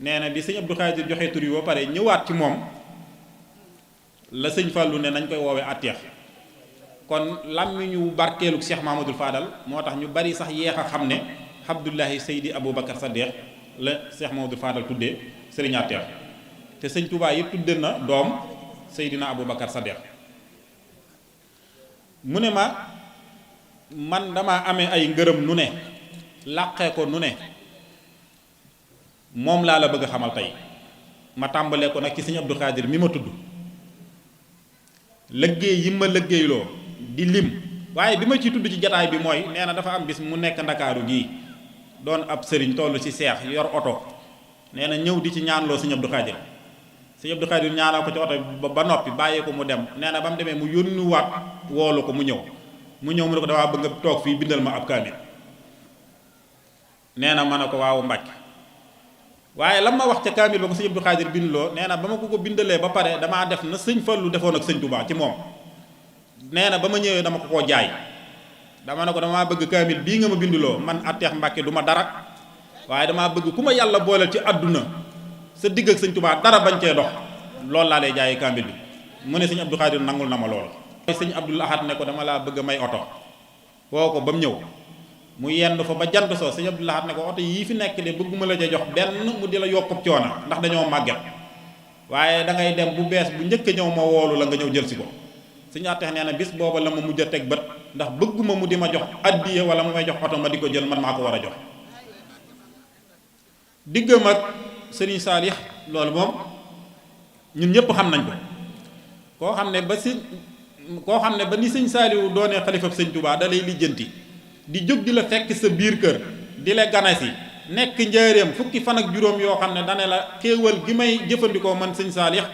nee na bi sëñ Abdou Khadir joxe tur yi ba pare ñëwaat ci moom la sëñ Fallu ne nañ koy woowee Atteex kon làmmiñu barkeelu Cheikh Mouhamadoul Fadal moo tax ñu bari sax yeex a xam ne Abdullahi Seydi Aboubacar Saddeex la Cheikh Mouhamadoul Fadal tuddee sëriñ Atteex te sëñ Touba yi tudde na doom Seydina Aboubacar Saddeex mu ne ma man dama amee ay ngërëm nu ne làqee ko nu ne moom laa la bëgg a xamal tey ma tàmbalee ko nag ci sëñ Abdou Khadir mi ma tudd liggéey yi ma liggéeyloo di lim waaye bi ma ci tudd ci jataay bi mooy nee na dafa am bis mu nekk ndakaaru gii doon ab sëriñ toll ci seex yor oto nee na ñëw di ci ñaanloo sëñ Abdou Khadir sëñ Abdou Khadir ñaanal ko ci oto ba noppi bàyyee ko mu dem nee na ba mu demee mu yónniwaat woolu ko mu ñëw mu ne ko damaa bëgg nga toog fii bindal ma ab kaamil nee na ma ne ko waaw Mbàkke waaye lam ma wax ca kaamil ba ko sëñ Abdou Khadir bindloo nee na ba ma ko bindalee ba pare damaa def na sëñ Fallu defoon ak sëñ Touba ci moom nee na ba ma ñëwee dama ko koo jaay dama ne ko damaa bëgg kaamil bii nga ma bindloo man Atteex Mbàkke du ma dara waaye damaa bëgg ku ma yàlla booleel ci àdduna sa digg ak sëñ Touba dara bañ cee dox loolu laa lay jaayee kaamil bi mu ne sëñ Abdou Khadir nangul na ma lool. sëñ Abdul Ahad ne ko dama laa bëgg may oto woo ko ba mu ñëw mu yendu fa ba jant soo sëñ Abdul Ahad ne ko oto yii fi nekk de bëgguma la ca jox benn mu di la yokkub coona ndax dañoo màgget waaye da ngay dem bu bees bu njëkk a ñëw ma woolu la nga ñëw jël si ko sëñ Atteex nee na bis booba la ma mujj a teg bët ndax bëgguma mu di ma jox addiya wala mu may jox oto ma di ko jël man maa ko war a jox diggam ak sëriñ Saalix loolu moom ñun ñëpp xam nañ ko. koo xam ne ba ni sëñ Saaliwu doonee xalifab sëñ Touba da lay lijjanti di jóg di la fekk sa biir kër di la ganasi nekk njaareem fukki fan ak juróom yoo xam ne dane la xéewal gi may jëfandikoo man sëñ Saalix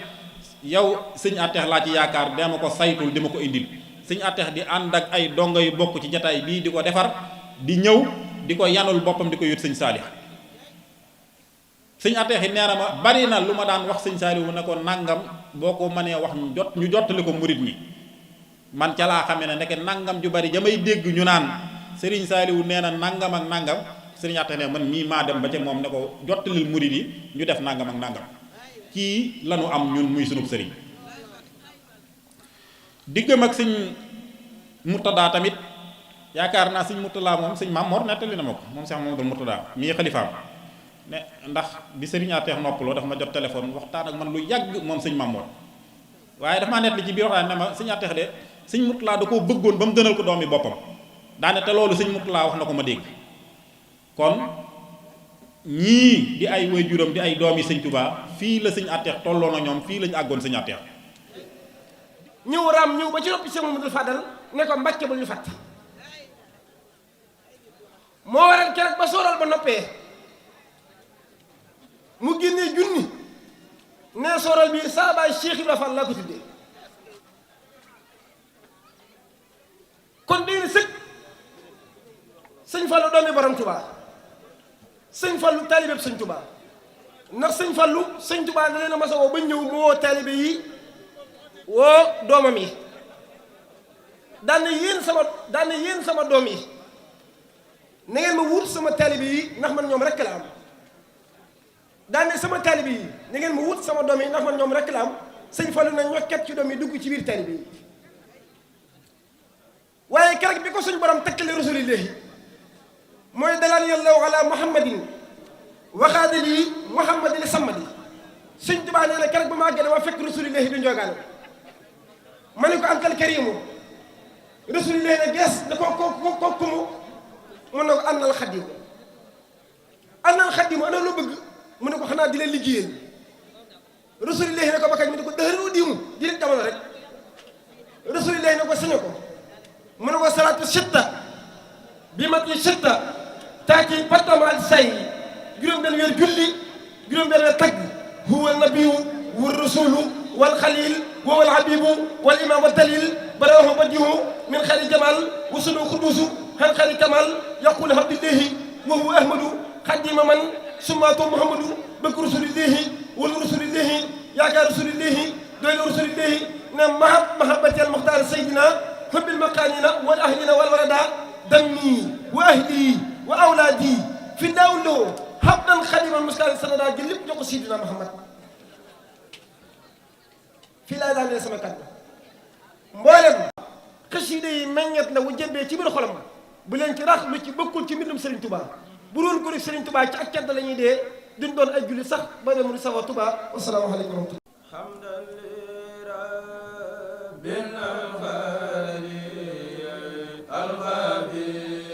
yow sëñ Atex laa ci yaakaar dama ko saytul di ma ko indil sëñ Atex di ànd ak ay dongo yu bokk ci jataay bii di ko defar di ñëw di ko yanul boppam di ko yót sëñ Saalix sëñ Atex yi nee na ma bari na lu ma daan wax sëñ Saaliwu ne ko nangam boo ko mënee wax ñu jottali ko murit ñi man ca laa xamee ne ndeke nangam ju bari jamay dégg ñu naan sëriñ Saaliwu nee na nangam ak nangam sëriñ Atex ne man mii maa dem ba ca moom ne ko jottalil murit yi ñu def nangam ak nangam kii lanu am ñun muy sunub sëriñ diggam ak sëñ Murtada tamit yaakaar naa sëñ Murtada moom sëñ Maam Mor nettali na ma ko moom Cheikh Mamadou Murtada mii xalifaam ne ndax bi sëriñ Atex noppaloo dafa ma jot téléphone waxtaan ak man lu yàgg moom sëñ Maam Mor waaye dafa maa nettali ci biir waxtaan ne ma sëñ Atex de sëñ Murtada da koo bëggoon ba mu gënal ko doomi boppam daane te loolu sëñ Murtada wax na ko ma dégg kon ñii di ay waajuram di ay doomi sëñ Touba fii la sëñ Atex tolloo na ñoom fii lañu àggoon sëñ Atex ñëw raam ñëw ba ci noppi Cheikh Mamadou Fadal ne ko Mbàkke bul ñu fàtte moo waral keroog ba sooral ba noppee mu génnee junni ne sooral bi saa baay Cheikh Ibrahima Fall laa ko tuddee kon day na sëg sëñ Fallu doomi borom Touba sëñ Fallu taalibeeb sëñ Touba ndax sëñ Fallu sëñ Touba da leen a masa woo ba ñëw mu woo taalibe yi woo doomam yi daan na yéen sama doom yi na ngeen ma wut sama taalibe yi ndax man ñoom rekk la am daan na sama taalibe yi na ngeen ma wut sama doom yi ndax man ñoom rekk la am sëñ Fallu na ñokket ci doom yi dugg ci biir taalibe yi waaye keroog bi ko suñ borom takkale rasulillahi mooy dalaan yàlla ala muhammadin waxaadali muhammadin sammadi sëñ Tuubaa nee na keroog ba ma àggee dama fekk rasulillahi du njoogaane ma ne ko antal karimu rasulillahi ne gees ne ko kumu mu ne ko annal xaddimu ana lu bëgg mu ne ko xanaa di la liggéeyal rasulillahi ne ko bakkañ mu ne ko dëxëru diimu di leen jamono rek rasulillahi ne ko sañe ko mu ne ko salaatu sitta bi mat yi sitta taaki pattamaal say juróom benn weer julli juróom benn weer tagg huwa nabiyu wa rasulu wal xalil wa wal habibu wal imam wa dalil barahu badihu min xali jamal wa sunu xudusu han xali kamal yaqulu abdillahi wa huwa ahmadu xadima man summaatu muhammadu bëgg rasulillahi wal rasulillahi yaakaar rasulillahi doylu rasulillahi ne mahabbati al muxtaar saydina hubbil maqaanina wal ahlina wal warada dammi wa ahli wa awlaadi fi daawloo habdan xadiman muskaani sanada jël lépp jox ko Sidina Muhammad fii laa daanee sama kàddu mboolem xasida yi meññet la wu jëmbee ci biir xolam bu leen ci rax lu ci bokkul ci mbindum Serigne Touba bu doon ko rek Serigne Touba ci ak cedd la ñuy dee duñ doon ay julli sax ba dem di sawa Touba wassalaamu aleykum wa rahmatullah الخبير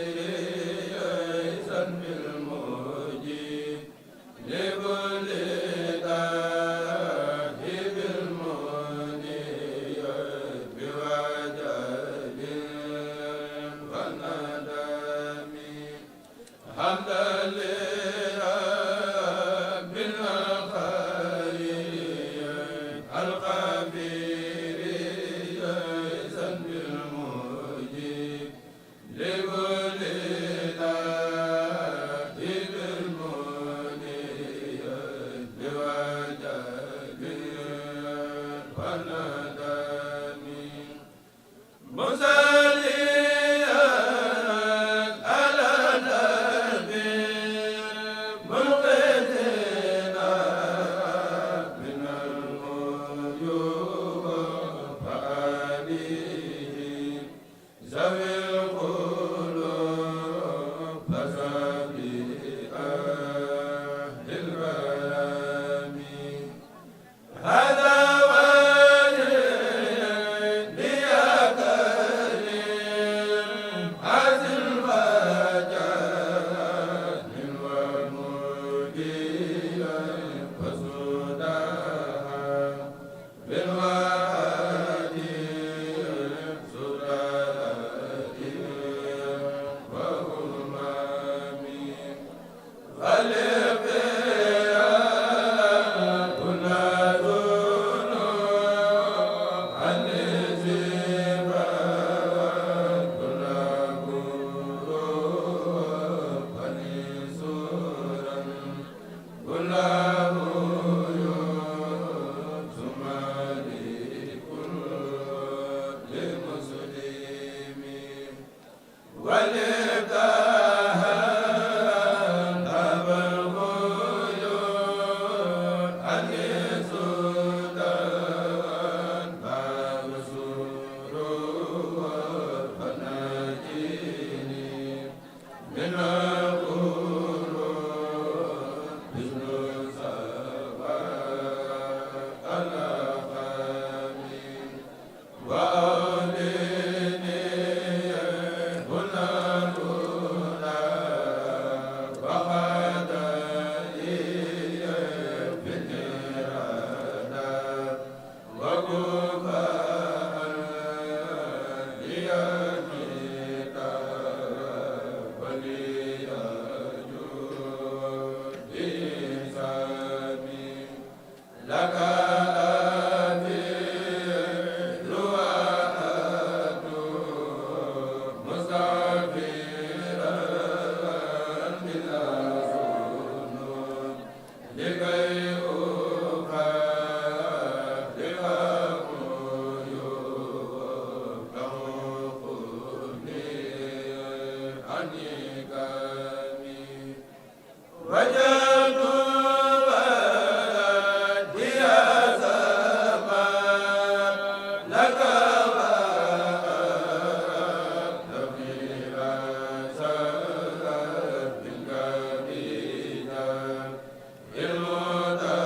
ilmu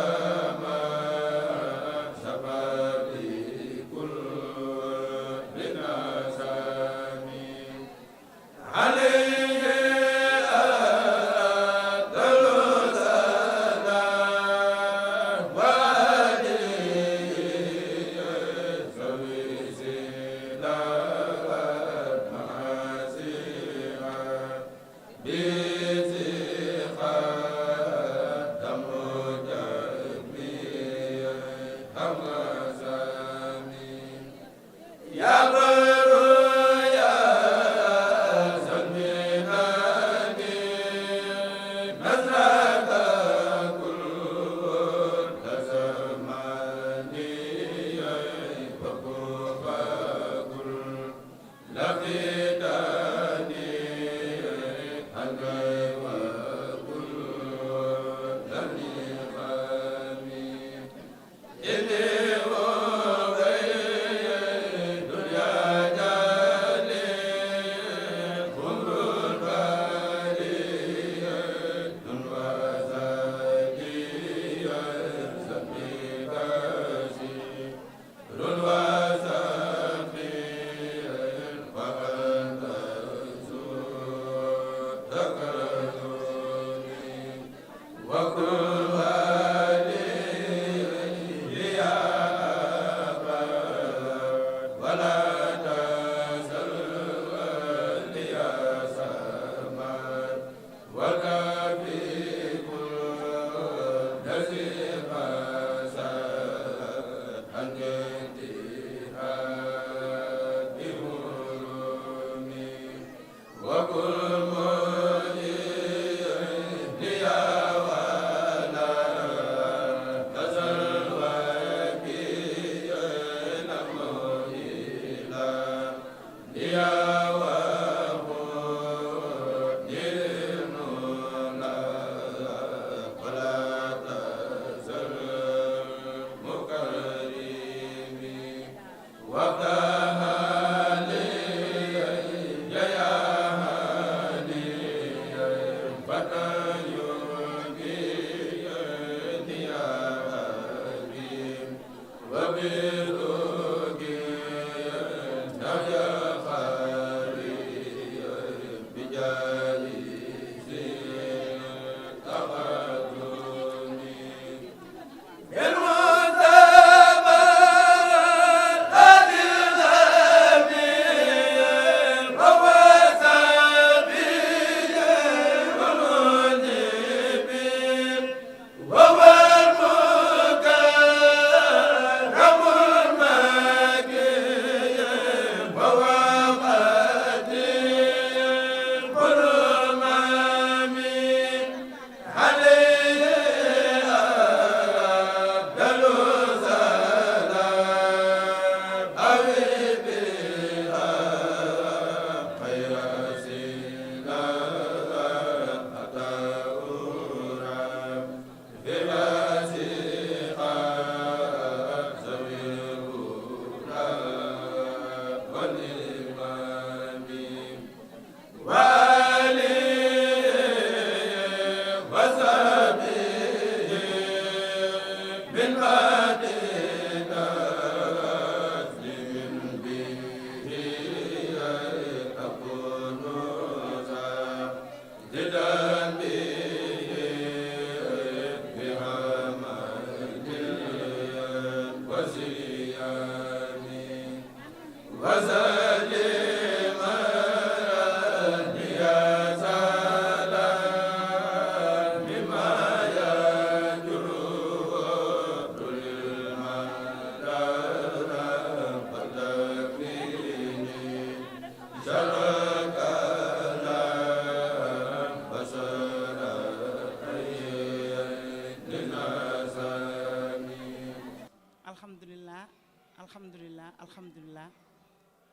alhamdulilah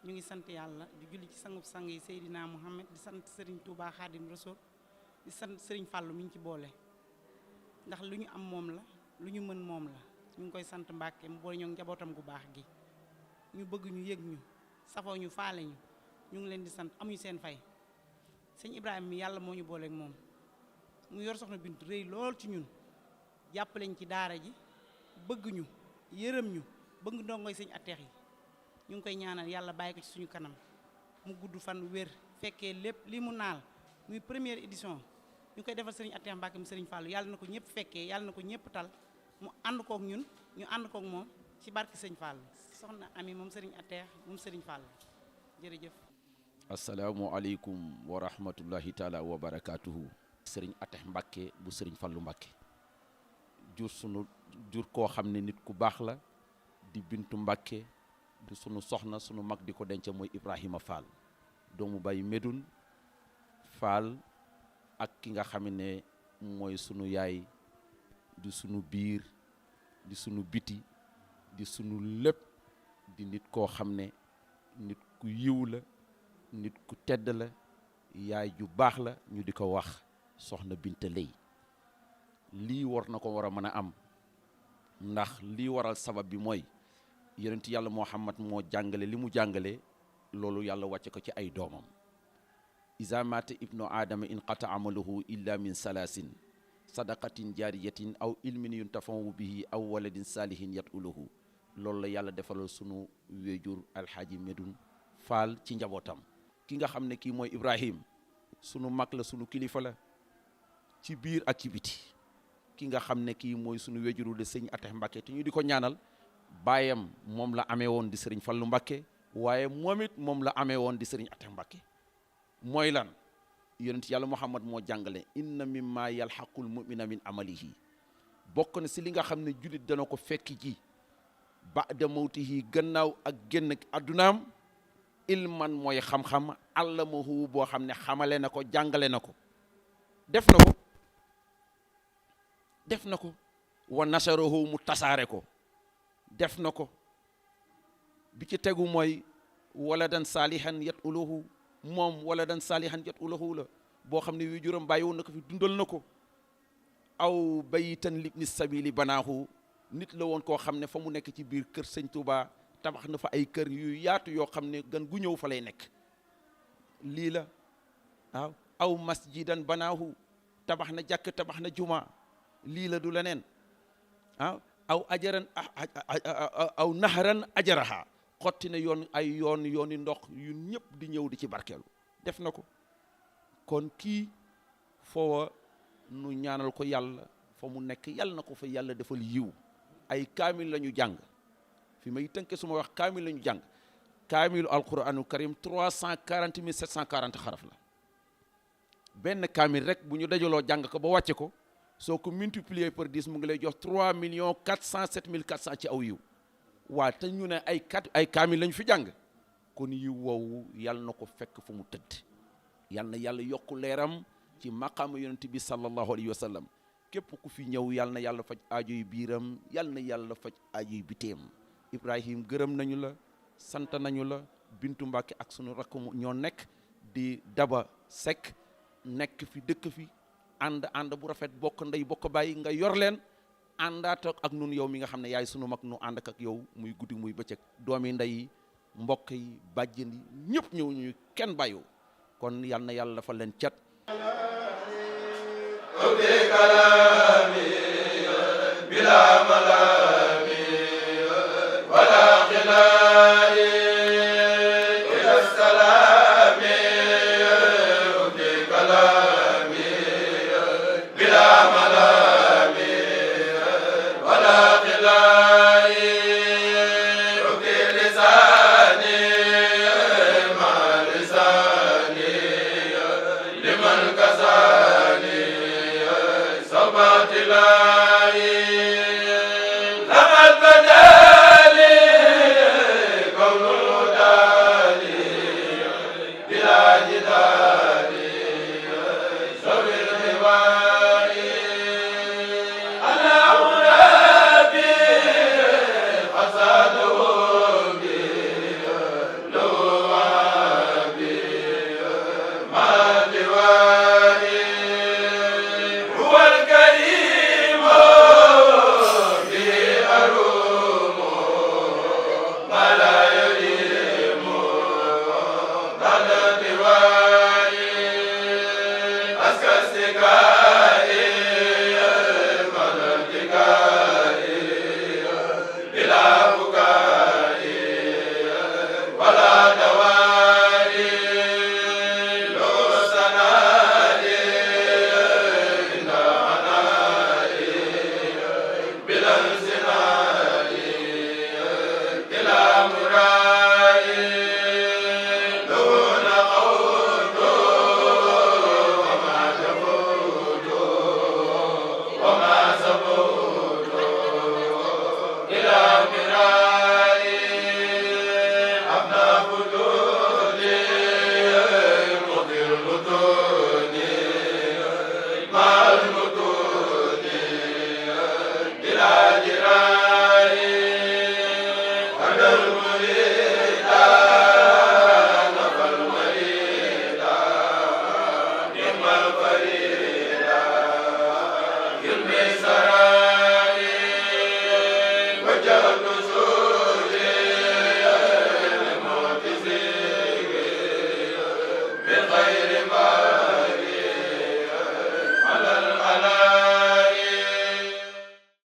ñu ngi sant yàlla di julli ci sangub sang yi Seydina Muhammad di sant Serigne Touba Khadim Rasoul di sant Serigne Fallou mi ñu ci boole ndax lu ñu am moom la lu ñu mën moom la ñu ngi koy sant Mbàkke mu boole ñoo njabootam gu baax gi ñu bëgg ñu yëg ñu safoo ñu faale ñu ngi leen di sant amuñu seen fay sëñ Ibrahima mi yàlla moo ñu booleeg moom mu yor soxna Bintu rëy lool ci ñun jàppaleñ ci daara ji bëgg ñu yërëm ñu bëgg ndongoy sëñ Ateex yi ñu ngi koy ñaanal yàlla bàyyi ko ci suñu kanam mu gudd fan wér fekkee lépp li mu naal muy première édition ñu koy defal sëriñ Ateex Mbàkke mu sëriñ Fallou yàlla na ko ñëpp fekkee yàlla na ko ñëpp tal mu ànd kook ñun ñu ànd kook moom ci barke sëñ Fallou soxna Ami moom sëriñ Ateex moom sëriñ Fallou jërëjëf. asalaamualeykum wa rahmatullahi taala wa barakaatuhu. sëriñ Ateex Mbàkke bu sëriñ Fallou Mbàkke jur koo xam ne nit ku baax la di Bintu Mbàkke di sunu soxna sunu mag di ko denc mooy Ibrahima Fall doomu Baye Medoune Fall ak ki nga xam ne mooy sunu yaay di sunu biir di sunu biti di sunu lépp di nit koo xam ne nit ku yiw la nit ku tedd la yaay ju baax la ñu di ko wax soxna Binta Lay lii war na ko war a mën a am ndax lii waral sabab bi mooy yonent yàlla Muhammad moo jàngale li mu jàngale loolu yàlla wàcce ko ci ay doomam iza mata ibnu aadama in qata amaluhu illa min salaasin sadaqatin jaariyatin aw ilmin yuntafawu bihi aw waladin saalihin yatuluhu loolu la yàlla defalal sunu wéejur alxaaji Medoune Fall ci njabootam ki nga xam ne kii mooy Ibrahim sunu mag la sunu kilifa la ci biir ak ci biti ki nga xam ne kii mooy sunu wéejuru de sëñ Ateex Mbàkke te ñu di ko ñaanal baayam moom la amee woon di sëriñ Fallu Mbàkke waaye moom it moom la amee woon di sëriñ Ateex Mbàkke mooy lan yonent yàlla Muhammad moo jàngale inna mimma yalxaqul mumina min amalihi bokk na si li nga xam ne jullit dana ko fekk ji ba'da mawtihi gannaaw ak génn addunaam ilman mooy xam-xam allamahu boo xam ne xamale na ko jàngale na ko def na ko wa nasarahu mu tasaare ko def na ko bi ci tegu mooy waladan saalihan yatuluhu moom waladan saalihan yatuluhu la boo xam ne wi juróom bàyyi woon na ko fi dundal na ko aw bayitan libni sabili banaahu nit la woon koo xam ne fa mu nekk ci biir kër sëñ Touba tabax na fa ay kër yu yaatu yoo xam ne gan gu ñëw fa lay nekk lii la waaw aw masjidan banaahu tabax na jàkk tabax na juma lii la du leneen ah aw ajaran aw naharan ajaraha xotti na yoon ay yooni ndox yu ñëpp di ñëw di ci barkeelu def na ko kon kii foowa nu ñaanal ko yàlla fa mu nekk yàlla na ko fa yàlla defal yiw ay kaamil la ñu jàng fi may tënke su ma wax kaamil la ñu jàng kaamilu alquranu karim 340 740 xaraf la benn kaamil rek bu ñu dajaloo jàng ko ba wàcce ko soo ko multiplier par 10 mu ngi lay jox 3 407 400 ci aw yiw waa te ñu ne ay kaamil lañu fi jàng kon yiw woowu yàlla na ko fekk fu mu tëdd yàlla na yàlla yokku leeram ci maqaama yonent bi sallallahu alayhi wa sallam képp ku fi ñëw yàlla na yàlla faj aajo yu biiram yàlla na yàlla faj aajo yu biteem Ibrahim gërëm nañu la sant nañu la Bintu Mbàkke ak sunu rakk ñoo nekk di Daba Seck nekk fi dëkk fi ànd bu rafet bokk ndey bokk bàyyi nga yor leen àndaat ak nun yow mi nga xam ne yaay sunu mag nu ànd ak yow muy guddi muy bëccëg doomi ndey mbokk yi bàjjen yi ñëpp ñëw ñu kenn bàyyiwu kon yal na yàlla dafa leen cat